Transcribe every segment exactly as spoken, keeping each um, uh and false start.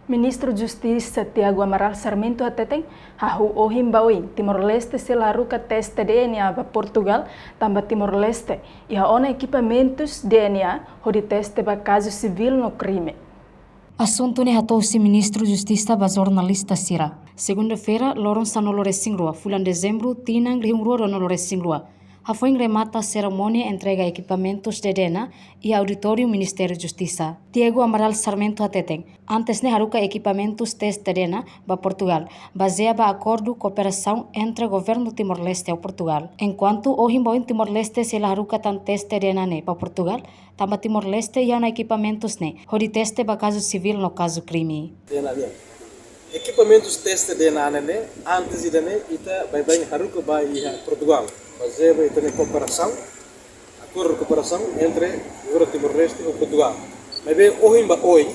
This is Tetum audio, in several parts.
Ministru Justisa Tiago Amaral Sarmento hateten, hahú ohin ba oin, Timor-Leste sei la haruka teste D N A ba Portugal, tanba Timor-Leste iha ona ekipamentus D N A hodi teste ba kazu sivíl no krime. Asuntu ne'e hato'o husi Ministru Justisa ba jornalista sira. Segunda-feira, loron sanulu-resin-rua, fulan Dezembru, tinan rihun rua ruanulu-resin-rua, hafoin remata serimónia entrega ekipamentus D N A iha auditóriu Ministériu Justisa. Tiago Amaral Sarmento hateten, antes ne'e haruka ekipamentus teste D N A ba Portugal, bazeia ba akordu kooperasaun entre governu Timor-Leste ho Portugal. Enkuantu ohin ba oin Timor-Leste sei la haruka tan teste D N A ne'e ba Portugal, tanba Timor-Leste iha ona ekipamentus ne'e hodi teste ba kazu sivíl no kazu krime. D N A nian. Ekipamentus teste D N A ne'e, antes ida-ne'e, ita baibain haruka ba iha Portugal. Bazeia ba ita-nia kooperasaun, akordu kooperasaun entre governu Timor-Leste ho Portugal. Maibé ohin ba oin,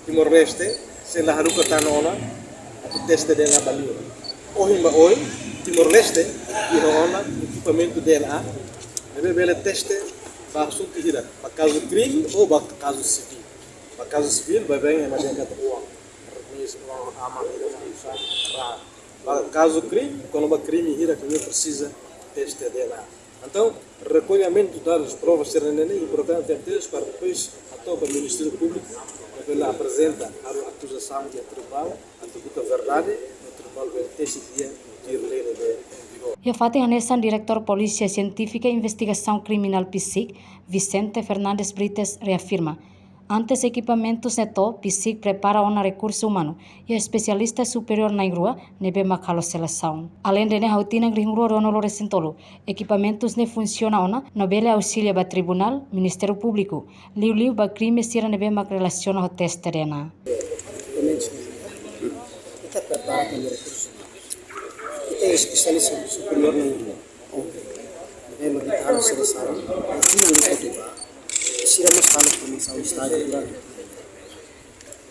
Timor-Leste sei la haruka tan ona atu teste D N A ba liur. Ohin ba oin, Timor-Leste iha ona ekipamentu D N A, maibé bele teste ba asuntu hira, ba kazu krime ou ba kazu sivíl. Ba kazu sivíl, baibain ema dehan katak oan, rekoñese oan, aman, ida, usa, ra. Ba kazu krime, kona-ba krime hira ke presiza teste D N A. Entaun, rekollamentu dadus, provas sira-ne'e importante tebes para depois hato'o ba Ministériu Públiku, para bele aprezenta, halo akuzasaun iha tribunál, atu buka verdade, no tribunál bele deside, tuir lei ne'ebé em vigor. Iha fatin hanesan, Diretór Polísia Sientífika Investigasaun Kriminál, PSIK, Vicente Fernandes Brites, reafirma, antes ekipamentus ne'e to'o, PSIK prepara ona rekursu umanu iha espesialista superiór na'in-rua ne'ebé mak halo selesaun. Aleinde ne'e, hahú tinan rihun rua ruanulu-resin-tolu, ekipamentus ne'e funsiona ona no bele auxilia ba tribunál, Ministériu Públiku, liuliu ba krime sira ne'ebé mak relasiona ho teste D N A. Ita prepara tan rekursu. Ita espesialista superiór na'in-rua. Ne'ebé mak ita halo selesaun, ita halo ketiba. Sira mós halo formasaun estájiu durante.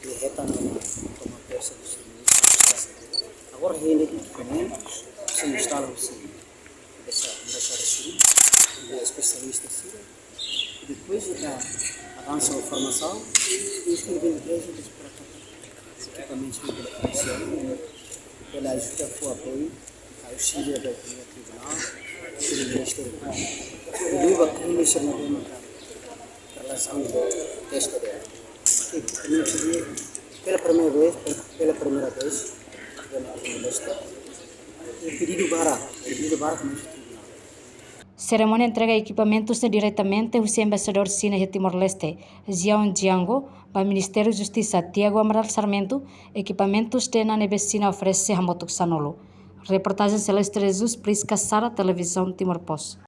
Ita hetan ona toma posse husi Ministru Justisa. Agora, hein, ita ko'alia, sei instala husi, desa, desa residi, de espesialista sira. I depois ita avansa ho formasaun, i dois mil e vinte e três ita espera katak ekipamentus ne'e bele funsiona, bele ajuda fó apoiu, auxíliu ba tribunál, auxíliu Ministériu Públiku. I liuliu ba krime sira ne'ebé maka relasaun ho teste D N A. Ekipamentus ne'e, pela primeira vez, pela primeira vez, ita na Timor-Leste. I pedidu barak, pedidu barak mai husi tribunál. Serimónia entrega ekipamentus ne'e diretamente husi Embaixadór Xina iha Timor-Leste, Zhao Jianguo, ba Ministru Justisa Tiago Amaral Sarmento, ekipamentus D N A ne'ebé Xina oferese hamutuk sanulu. Reportajen Celeste Jesus, Prisca Sara, Televizaun Timor Post.